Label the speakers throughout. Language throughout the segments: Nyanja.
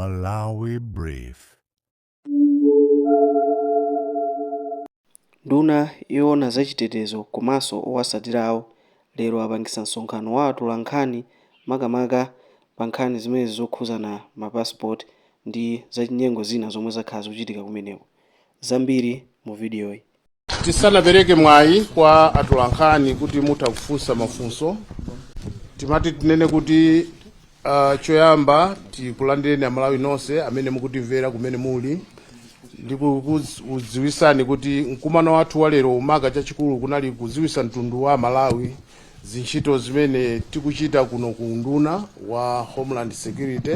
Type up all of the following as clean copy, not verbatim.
Speaker 1: Malawi Brief.
Speaker 2: Nduna yoona za chitetezo komanso owatsatira awo lero apangitsa msonkhano wa atolankhani makamaka pa nkhani zimenezi zokhuzana ma passport ndi zachinyengo zina zomwe zakhala zikuchitika kumeneko. Zambiri mu vidiyoyi.
Speaker 3: Tisanapereke mwayi kwa atolankhani kuti mutha kufunsa mafunso, timati tinene kuti choyamba tikulandireni Amalawi nonse amene mukutimvera kumene muli, ndi kudziwisani kuti mkumano wathu wa lero maka chachikulu kunali kudziwisa mtundu wa Malawi zintchito zimene tikuchita kuno ku unduna wa Homeland Security,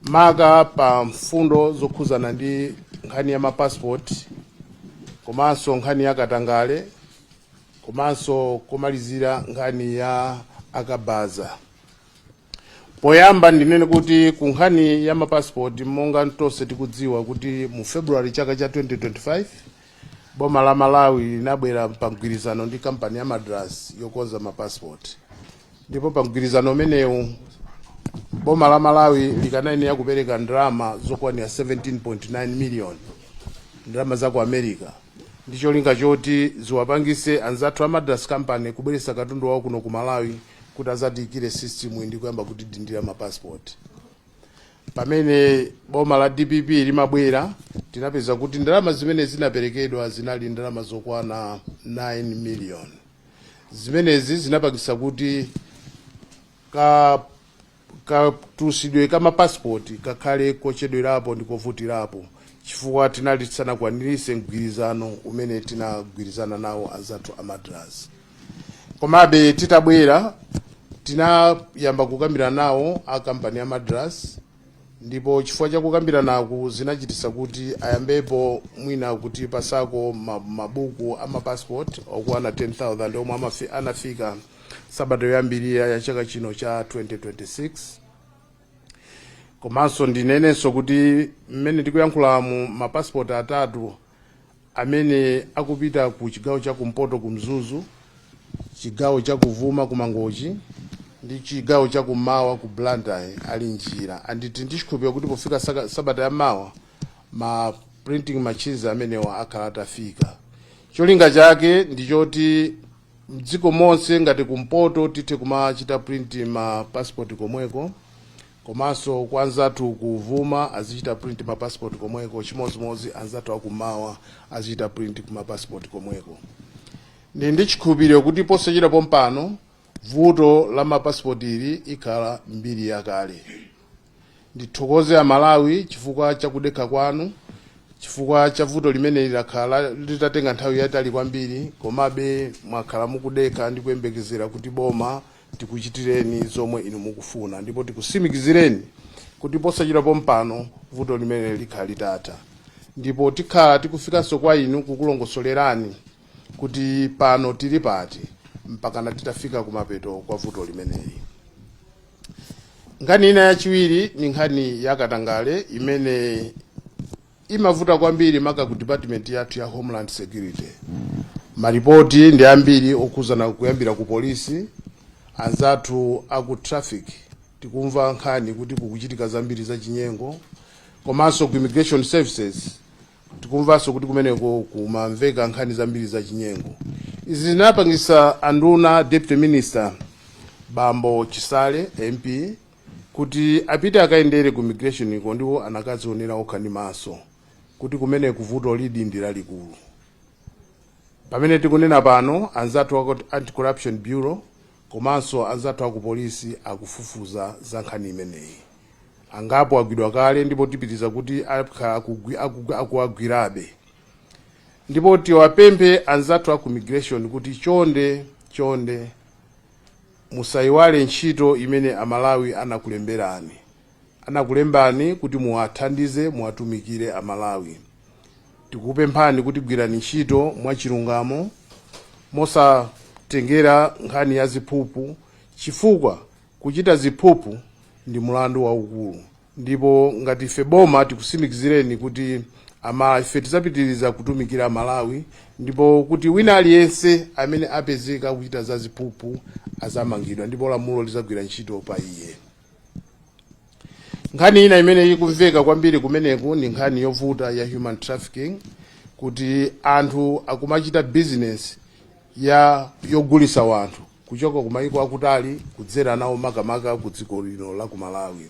Speaker 3: maka pa mfundo zokhuzana ndi nkhani ya mapassport, komanso nkhani ya katangale, komanso komalizira nkhani ya akabaza. Poyamba ndinene kuti ku nkhani ya mapassport, monga tonse tikudziwa kuti mu February chaka cha 2025 boma la Malawi linabwera pa mgwirizano ndi kampani ya Madras yokonza mapassport, ndipo pa mgwirizano umenewu boma la Malawi likanayenera kupereka ndalama zokwanira 17.9 million ndalama za ku America, ndi cholinga choti ziwapangise anzathu a Madras Company kubweretsa katundu wawo kuno ku Malawi kuti azatiyikire system ndi kuyamba kutidindira mapassport. Pamene boma la DPP limabwera, tinapeza kuti ndalama zimene zinaperekedwa zinali ndalama zokwana 9 million. Zimenezi zinapangisa kuti katulusidwe ka mapasipoti kakhale kochedwerapo ndi kovutirapo, chifukwa tinali tisanakwanirise mgwirizano umene tinagwirizana nawo anzathu a Madras. Komabe titabwera tinayamba kukambirana nawo a kampani ya Madras, ndipo chifukwa cha kukambiranaku zinachitisa kuti ayambepo mwina kuti pasako mabuku a mapassport okwana 10,000 omwe anafika sabata yoyambirira ya chaka chino cha 2026. Komanso ndinenenso kuti mmene tikuyankhulamu, mapassport atatu amene akupita ku chigawo cha kumpoto ku Mzuzu, chigawo cha kuvuma ku Mangochi ndi chigawo cha kummawa ku Blantyre ali njira, anditi ndichikhulupirira kuti pofika sabata ya mawa ma printing machines amenewa akhala atafika. Cholinga chake ndichoti mdziko monse, ngati kumpoto, tithe kumachita print ma passport komweko, komanso kwa anzathu kuvuma azichita print ma passport komweko, chimodzimodzi anzathu akummawa azichita print kuma passport komweko. Ndi chikhulupiriro kuti posachedwa pompano vuto la mapassport ili ikhala mbiri yakale. Ndithokoze Amalawi chifukwa chakudekha kwanu, chifukwa cha vuto limene lakhala litatenga nthawi yayitali kwambiri, komabe mwakhala mukudekha ndi kuyembekezera kuti boma tikuchitireni zomwe inu mukufuna, ndipo tikusimikizireni kuti posachedwa pompano vuto limene likhala litatha, ndipo tikhala tikufikanso kwa inu kukulongosolerani kuti pano tili pati mpakana titafika kumapeto kwa vuto limeneli. Nkhani ina yachiwiri ni nkhani ya katangale imene imavuta kwambiri maka ku department yathu ya Homeland Security. Maripoti ndi ambiri okhuzana kuyambira ku polisi, anzathu aku traffic tikumva nkhani kuti kukuchitika zambiri za chinyengo, komanso ku Immigration Services tikumvanso kuti kumeneko kumamveka nkhani zambiri za chinyengo. Izi zinapangisa anduna, Deputy Minister Bambo Chisale MP, kuti apite akayendere ku immigration iko, ndipo anakadzionera okha ndi maso kuti kumene kuvuto lidi ndi lalikulu. Pamene tikunena pano, anzathu aku Anti-Corruption Bureau komanso anzathu aku polisi akufufuza za nkhani imeneyi. Angapo agwidwa kale, ndipo tipitiza kuti akhala akuwagwirabe. Ndipo tiwapemphe anzathu aku immigration kuti chonde chonde musayiwale ntchito imene Amalawi anakulemberani. Anakulembani kuti muwathandize, muwatumikire Amalawi. Tikupemphani kuti gwirani ntchito mwachilungamo, mosatengera nkhani ya ziphuphu, chifukwa kuchita ziphuphu ndi mulandu waukulu. Ndipo ngati ife boma tikusimikizireni kuti ife tidzapitiriza kutumikira Malawi, ndipo kuti wina aliyense amene apezeka kuchita za ziphuphu azamangidwa ndipo lamulo lizagwira ntchito pa iye. Nkhani ina imene ikumveka kwambiri kumeneku ndi nkhani yovuta ya human trafficking, kuti anthu akumachita business ya yogulisa wanthu kuchoka ku maiko akutali kudzera nawo makamaka ku dziko lino la ku Malawi.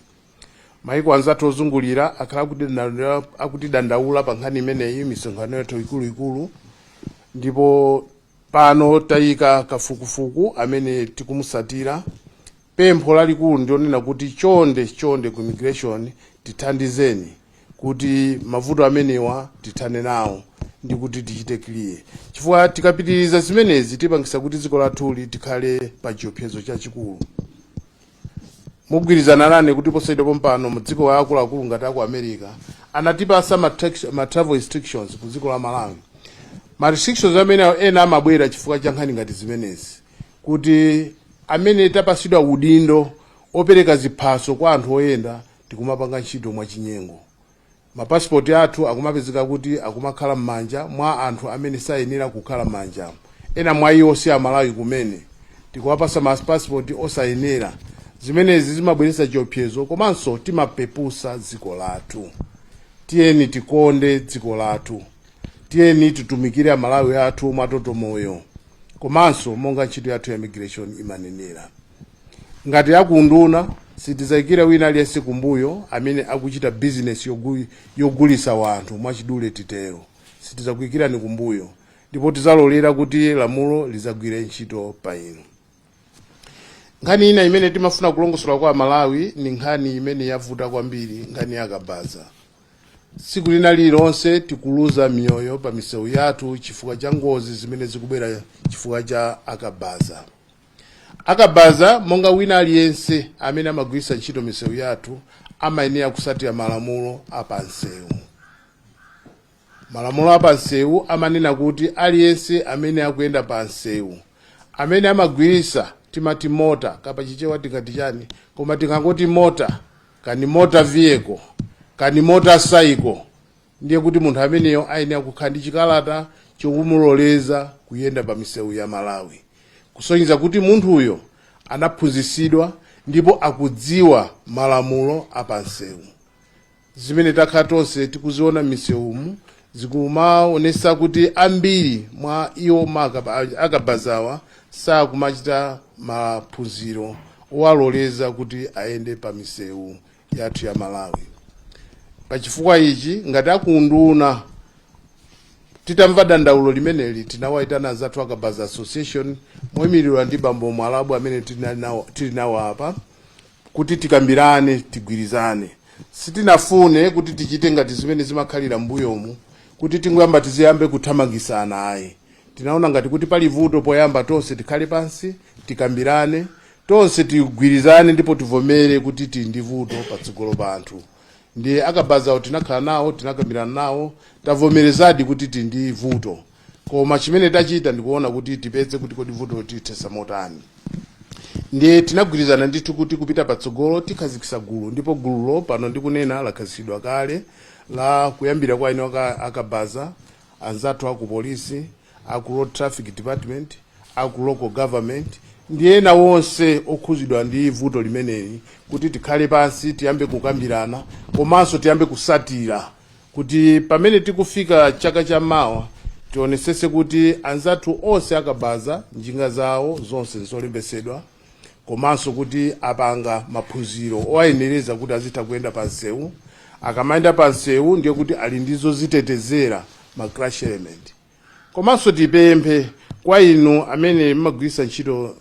Speaker 3: Maiko anzathu ozungulira akhala akutidandaula pa nkhani imeneyi misonkhano yathu ikuluikulu, ndipo pano tayika kafukufuku amene tikumusatira. Pempho lalikulu ndionena kuti chonde chonde ku immigration, tithandizeni kuti mavuto amenewa tithane nawo ndi kuti tichite clear, chifukwa tikapitiriza zimenezi tipangisa kuti dziko lathuli tikhale pa chiopsezo chachikulu. Mugwirizana nane kuti posachedwa pompano mu dziko la akuluakulu ngati aku America anatipasa ma travel restrictions ku dziko la Malawi. Ma restrictions amene ena amabwera chifukwa cha nkhani ngati zimenezi, kuti amene tapasidwa udindo opereka ziphaso kwa anthu oyenda tikumapanga ntchito mwachinyengo. Mapasipoti athu akumapezeka kuti akumakhala m'manja mwa anthu amene sayenera kukhala m'manja. Ena mwa iwo si Amalawi kumene, tikuwapasa mapasipoti osayenera. Zimenezi zimabweretsa chiopsezo komanso timapepusa dziko lathu. Tiyeni tikonde dziko lathu, tiyeni titumikire Amalawi athu mwatoto moyo komanso monga ntchito yathu ya immigration imanenera. Ngati akunduna, sitizayikira wina aliyense kumbuyo amene akuchita bizinesi yogulisa wanthu. Mwachidule titero, sitizakuyikirani kumbuyo ndipo tizalolera kuti lamulo lizagwire ntchito pa inu. Nkhani ina imene timafuna kulongosola kwa Amalawi ni nkhani imene yavuta kwambiri, nkhani ya kabaza. Tsiku lina lililonse tikuluza miyoyo pa misewu yathu chifukwa cha ngozi zimene zikubwera chifukwa cha akabaza. Akabaza, monga wina aliyense amene amagwiritsa ntchito misewu yathu, amayenera kusatira malamulo apansewu. Malamulo apansewu amanena kuti aliyense amene akuyenda pa nsewu, amene amagwiritsa, timati motor, kapachichewa tikati chani, koma tikangoti motor, kani motor vehicle, kani motorcycle, ndiye kuti munthu ameneyo ayenera kukhala ndi chikalata chokumuloleza kuyenda pa misewu ya Malawi, kusonyeza kuti munthuyo anaphunzitsidwa ndipo akudziwa malamulo apansewu. Zimene takhala tonse tikuziona m'misewumu zikumaonesa kuti ambiri mwa iwo akabazawa sakumachita maphunziro owaloleza kuti ayende pa misewu yathu ya Malawi. Pachifukwa ichi, ngati akunduna, titamva dandaulo limeneli, tinawayitana anzathu Akabaza Association moyimirirwa ndi bambo Mwalabu amene tili nawo apa kuti tikambirane, tigwirizane. Sitinafune kuti tichite ngati zimene zimakhalira m'mbuyomu, kuti tingoyamba tiziyambe kuthamangisana, ayi. Tinaona ngati kuti pali vuto, poyamba tonse tikhale pansi, tikambirane, tonse tigwirizane ndipo tivomere kuti tili ndi vuto patsogolo pa anthu. Ndi akabazawo tinakhala nawo, tinakambirana nawo, tavomerezadi kuti tili ndi vuto, koma chimene tachita ndikuona kuti tipeze kuti kodi vuto tithesa motani. Ndiye tinagwirizana ndithu kuti kupita patsogolo tikhazikitsa gulu, ndipo gululo pano ndikunena lakhazikitsidwa kale, la kuyambira kwa ine akabaza anzathu aku polisi, aku road traffic department, aku local government ndi ena wonse okhuzidwa ndi vuto limeneli, kuti tikhale pansi, tiyambe kukambirana komanso tiyambe kusatira kuti pamene tikufika chaka cha mawa tionesese kuti anzathu onse akabaza njinga zawo zonse nzolembesedwa, komanso kuti apanga maphunziro owayenereza kuti azitha kuyenda pa msewu. Akamayenda pa msewu ndiye kuti ali ndi zozitetezera, ma crash helmet. Komanso tipemphe kwa inu amene mmagwiritsa ntchito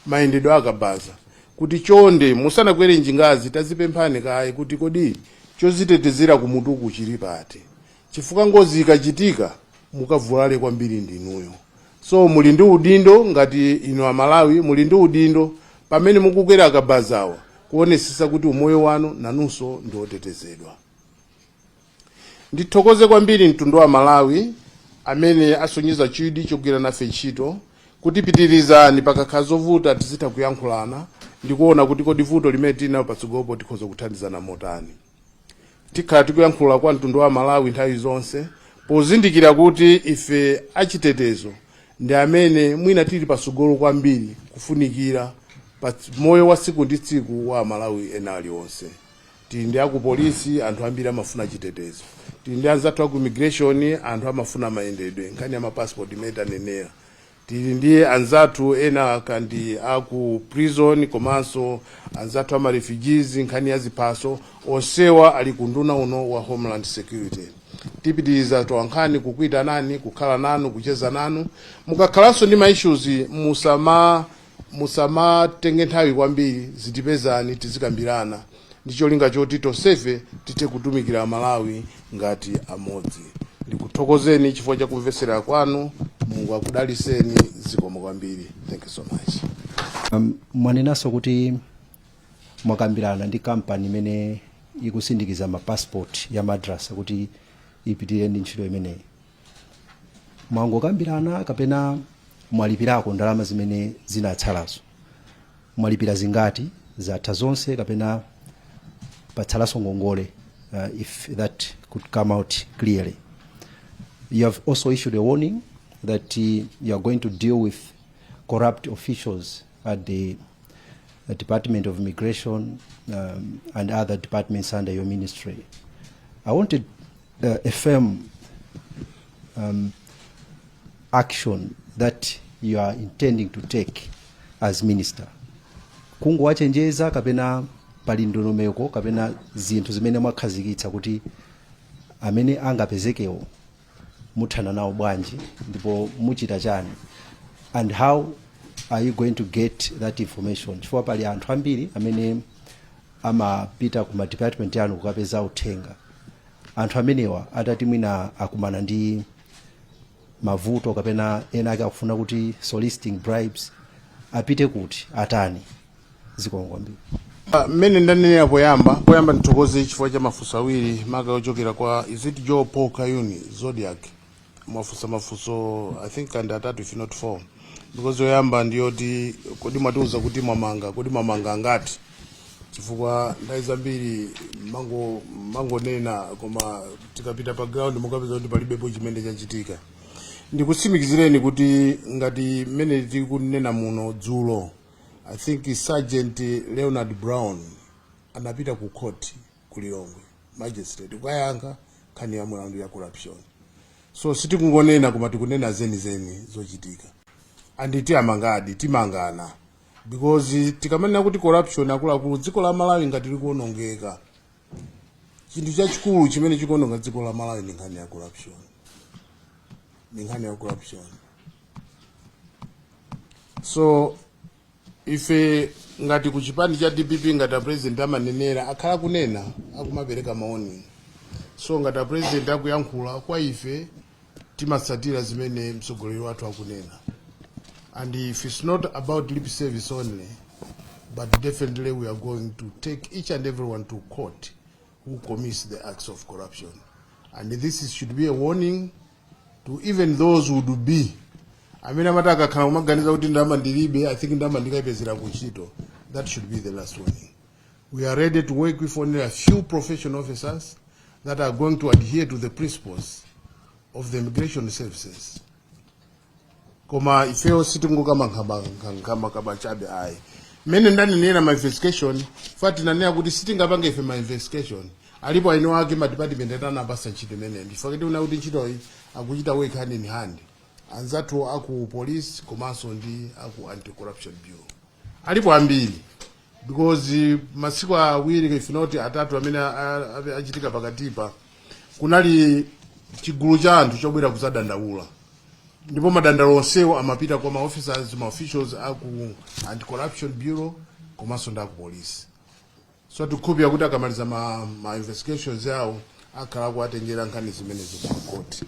Speaker 3: mayendedwe akabaza kuti chonde, musanakwere njingazi, tazipemphani kaye kuti kodi chozitetezera kumutuku chili pati, chifukwa ngozi ikachitika mukavulale kwambiri ndinuyo. So muli ndi udindo, ngati inu Amalawi muli ndi udindo pamene mukukwera akabazawa kuonesesa kuti umoyo wanu nanunso ndi otetezedwa. Ndithokoze kwambiri mtundu wa Malawi amene asonyeza chidwi chogwira nafe ntchito, kuti pitirizani, pakakhala zovuta tizitha kuyankhulana ndi kuona kuti kodi vuto limene tili nalo patsogolopo tikhoza kuthandizana motani. Tikhala tikuyankhula kwa mtundu wa Malawi nthawi zonse, pozindikira kuti ife achitetezo ndi amene mwina tili patsogolo kwambiri kufunikira pa moyo wa tsiku ndi tsiku wa Amalawi ena aliwonse. Tili ndi aku polisi, anthu ambiri amafuna chitetezo. Tili ndi anzathu aku immigration, anthu amafuna mayendedwe, nkhani ya mapassport imene tanenera. Tili ndi anzathu ena kandi aku prison, komanso anzathu ama refugees, nkhani ya ziphaso. Onsewa ali ku unduna uno wa Homeland Security. Tipitiriza towankhani kukuitanani, kukhala nanu, kucheza nanu. Mukakhalanso ndi ma issues, musamatenge nthawi kwambiri, zitipezani, tizikambirana ndi cholinga choti tonsefe tithe kutumikira Malawi ngati amodzi. Ndikuthokozeni chifukwa cha kumvesera kwanu. Mulungu akudaliseni. Zikomo kwambiri. Thank you so much.
Speaker 4: Mwanenanso kuti mwakambirana ndi kampani imene ikusindikiza mapassport ya Madras kuti ipitirire ndi ntchito imeneyi. Mwangokambirana kapena mwalipirako ndalama zimene zinatsalazo? Mwalipira zingati? Zatha zonse kapena patsalanso ngongole? If that could come out clearly. You have also issued a warning that you are going to deal with corrupt officials at the Department of Immigration and other departments under your ministry. I wanted a firm action that you are intending to take as minister. Kungowachenjeza kapena pali ndondomeko kapena zinthu zimene mwakhazikitsa kuti amene angapezekewo muthana nawo bwanji, ndipo muchita chani, and how are you going to get that information? Chifukwa pali anthu ambiri amene amapita ku ma department yanu kukapeza uthenga. Anthu amenewa atati mwina akumana ndi mavuto kapena ena ake akufuna kuti soliciting bribes, apite kuti, atani? Zikomo kwambiri.
Speaker 3: Mmene ndanenera poyamba, ndithokoze chifukwa cha mafunso awiri, maka ochokera kwa, is it Joe Paul Kayuni, Zodiak? Mwafunsa mafunso, I think, and atatu, if not four, because yoyamba ndiyoti, kodi mwatiuza kuti mwamanga, kodi mwamanga angati? Chifukwa nthawi zambiri mangonena, koma tikapita pa ground mukapeza kuti palibepo chimene chachitika. Ndikutsimikizireni kuti ngati mmene tikunena muno, dzulo, I think, Sergeant Leonard Brown anapita ku court ku Lilongwe magistrate kukayankha nkhani ya mulandu ya corruption. So sitikungonena, koma tikunena zenizeni zochitika. And tiyamangadi, timangana, because tikamanena kuti corruption, akuluakulu, dziko la Malawi ngati likuonongeka, chinthu chachikulu chimene chikuononga dziko la Malawi ndi nkhani ya corruption, ndi nkhani ya corruption. So ife ngati ku chipani cha DPP, ngati a president amanenera, akhala kunena, akumapereka maoni. So ngati a president akuyankhula kwa ife, timatsatira zimene mtsogoleri wathu akunena. And if it's not about lip service only, but definitely we are going to take each and everyone to court who commits the acts of corruption. And this should be a warning to even those who would be amene amati akakhala kumaganiza kuti ndalama ndilibe, I think ndalama ndikayipezera kuntchito. That should be the last warning. We are ready to work with only a few professional officers that are going to adhere to the principles of the immigration services. Koma ifeyo sitingokamankhamba chabe, ayi. Mmene ndanenera, ma investigation fa tinanena kuti sitingapange ife ma investigation, alipo eni ake ma department atanapasa ntchito imeneyi. Ndifake tiona kuti ntchitoyi akuchita work hand in hand anzathu aku police komanso ndi aku Anti-Corruption Bureau. Alipo ambiri, because masiku 2, if not 3, amene achitika pakatipa, kunali chigulu cha anthu chobwera kuzadandaula, ndipo madandaulo onsewo amapita kwa ma officers, ma officials aku Anti-Corruption Bureau komanso ndi aku police. So tikukhulupirira kuti akamaliza ma investigations yawo, akhala kuatengera nkhani zimenezo ku makoti.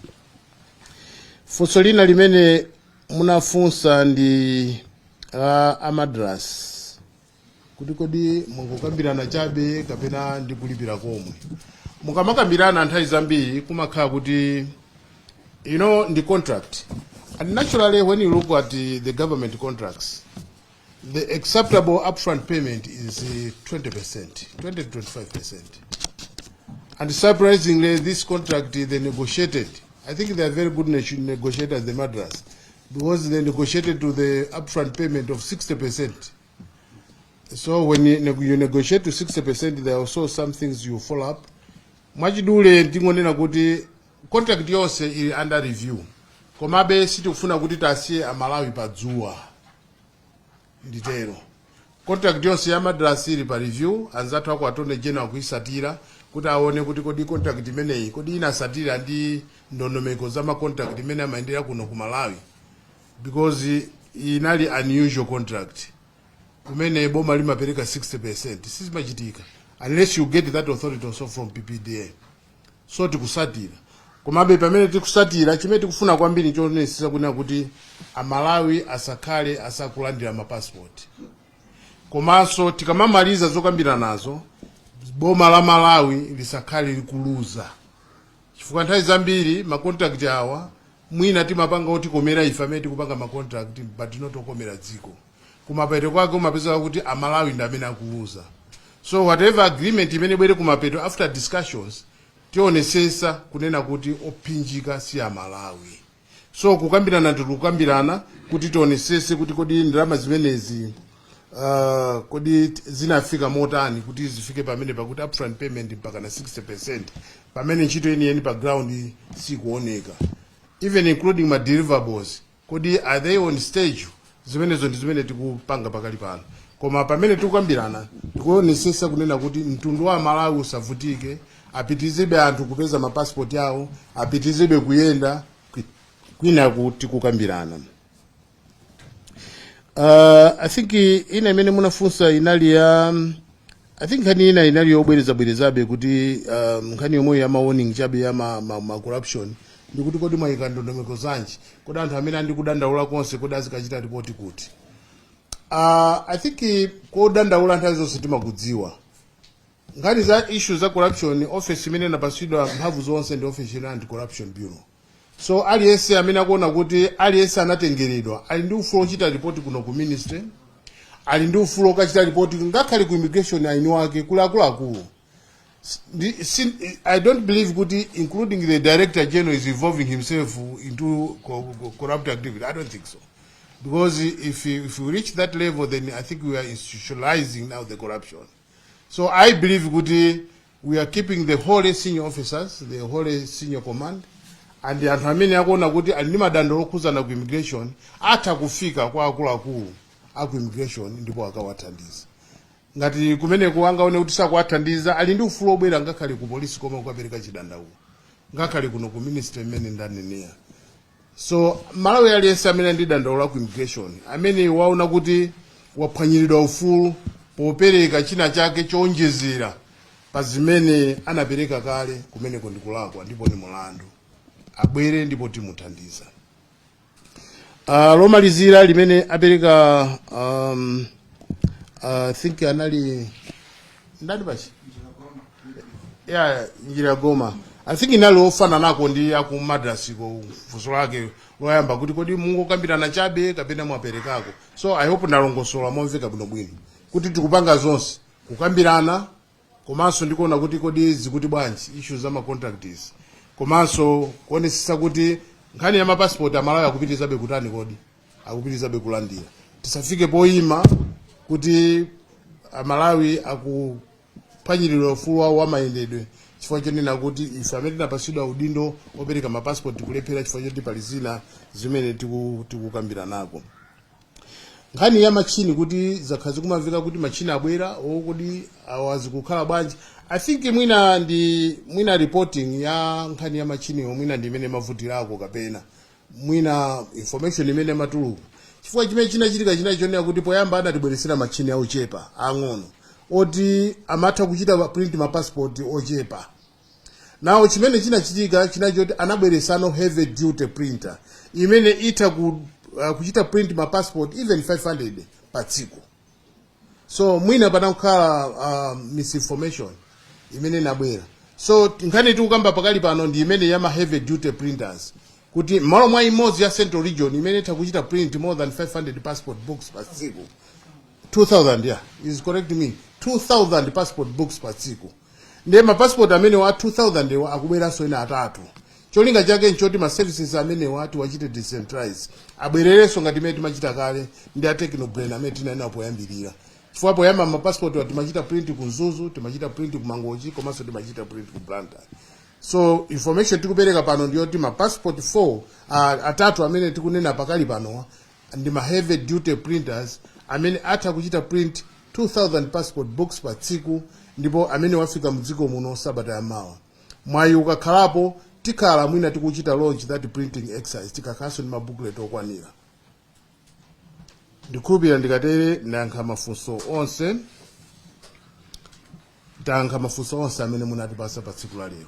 Speaker 3: Funso lina limene munafunsa ndi a Madras, kuti kodi mungokambirana chabe kapena ndi kulipira komwe? Mukamakambirana, nthawi zambiri kumakhala kuti ndi contract, and naturally when you look at the government contracts, the acceptable upfront payment is 20%, 20 to 25%. And surprisingly, this contract, they negotiated, I think they are very good negotiators, the Madras, because they negotiated to the upfront payment of 60%. So when you negotiate to 60%, there are also some things you follow up. Mwachidule ndingonena kuti contract yonse ili under review, komabe sitikufuna kuti tasiye Amalawi padzuwa. Nditero, contract yonse ya Madras ili pa review. Anzathu ako Attorney General kuisatira kuti aone kuti kodi contract imeneyi kodi inasatira ndi ndondomeko za ma contract imene amayendera kuno ku Malawi, because inali unusual contract kumene boma limapereka 60%. Sizimachitika unless you get that authority also from PPDA. So tikusatira, komabe pamene tikusatira, chimene tikufuna kwambiri chionesesa kunena kuti Amalawi asakhale asakulandira mapasipoti. Komanso tikamamaliza zokambira nazo, boma la Malawi lisakhale likuluza, chifukwa nthawi zambiri ma contract awa mwina timapanga otikomera ife amene tikupanga ma contract, but not okomera dziko. Kumapeto kwake umapeza kuti Amalawi ndi amene akuluza. So whatever agreement imene ibwere kumapeto after discussions, tionesesa kunena kuti ophinjika si Amalawi. So kukambirana, tikukambirana kuti tionesese kuti kodi ndalama zimenezi kodi zinafika motani kuti zifike pamene pakuti upfront payment mpaka na 60%, pamene ntchito yeniyeni pa ground sikuoneka, even including ma deliverables, kodi are they on stage? Zimenezo ndi zimene tikupanga pakali pano. Koma pamene tikukambirana, tikuonesesa kunena kuti mtundu wa Malawi usavutike, apitizebe anthu kupeza mapasipoti awo, apitizebe kuyenda kwina tikukambirana. I think ina imene munafunsa inali ya, I think nkhani ina inali yobwerezabwerezabe kuti nkhani yomwe ya ma warning chabe ya ma corruption, ndikuti kodi mwayika ndondomeko zanji? Kodi anthu amene andikudandaula konse kodi azikachita ripoti kuti? I think kodandaula nthawi zonse timakudziwa. Nkhani za issue za corruption, office imene inapasidwa mphamvu zonse ndi office ya Anti Corruption Bureau. So aliyense amene akuona kuti aliyense anatengeredwa ali ndi ufulu ochita ripoti kuno ku ministry, ali ndi ufulu okachita ripoti ngakhale ku immigration aini wake kuli akuluakulu. I don't believe kuti including the Director General is involving himself into corrupt activity. I don't think so, because if we reach that level, then I think we are institutionalizing now the corruption. So I believe kuti we are keeping the whole senior officers, the whole senior command, and anthu amene akuona kuti ali ndi madandaulo okhuzana ku immigration atha kufika kwa akuluakulu aku immigration ndipo akawathandiza. Ngati kumeneko angaone kuti sakuwathandiza, ali ndi ufulu obwera ngakhale ku polisi koma kukapereka chidandaulo, ngakhale kuno ku ministry imene ndanenera. So Malawi aliyense amene ndi dandaulo ku immigration, amene waona kuti waphwanyiridwa ufulu popereka china chake chowonjezera pa zimene anapereka kale, kumeneko ndikulakwa ndipo ni mulandu, abwere ndipo timuthandiza. Lomalizira limene apereka, I think anali ndani pachi ya Njira Goma, I think inali ofana nako ndi aku Madrasiko, funso lake loyamba kuti kodi mungokambirana chabe kapena mwaperekako. So I hope ndalongosola momveka bwinobwino kuti tikupanga zonse, kukambirana komanso ndikuona kuti kodi zikuti bwanji issues za ma contracts, komanso kuonesesa kuti nkhani ya mapasipoti Amalawi akupitirizabe kutani, kodi akupitirizabe kulandira. Tisafike poyima kuti Amalawi akuphwanyiridwa ufulu wawo wamayendedwe chifukwa chonena kuti ife amene tinapasidwa udindo opereka mapasipoti kulephera chifukwa choti pali zina zimene tikukambira nako. Nkhani ya machini, kuti zakhala zikumamveka kuti machini abwera o, kodi awa zikukhala bwanji? I think mwina ndi mwina reporting ya nkhani ya machiniyo mwina ndi imene mavutirako, kapena mwina information imene matuluka, chifukwa chimene chinachitika chinachi chonena kuti poyamba adatibweresera machini ochepa ang'ono oti amatha kuchita print ma passport ochepa. Nawo chimene chinachitika chinachoti anabweresano heavy duty printer imene itha kuchita print ma passport even 500 pa tsiku. So mwina panakhala misinformation imene inabwera. So nkhani tikukamba pakali pano ndi imene ya ma heavy duty printers, kuti m'malo mwa imodzi ya Central Region imene itha kuchita print more than 500 passport books pa tsiku, 2000, yeah, is correct me, 2000 passport books pa tsiku, ndiye mapassport amenewa a 2000 ewa akubweranso ena atatu. Cholinga chake nchoti ma services amenewa tiwachite decentralize, abwererenso ngati imene timachita kale ndi a Technobrain amene tinali nawo poyambirira, chifukwa Chifukwa poyamba mapassport wa timachita print ku Mzuzu, timachita print ku Mangochi, komanso timachita print ku Blantyre. So information tikupereka pano ndiyoti ma passport 4, atatu amene tikunena pakali panowa ndi ma heavy duty printers amene atha kuchita print 2000 passport books pa tsiku, ndipo amene wafika mdziko muno sabata yamawa. Mwayi ukakhalapo, tikhala mwina tikuchita launch that printing exercise tikakhalanso ndi mabooklet okwanira. Ndikhulupirira ndikatere ndayankha mafunso onse, tayankha mafunso onse amene munatipasa pa tsiku la lero.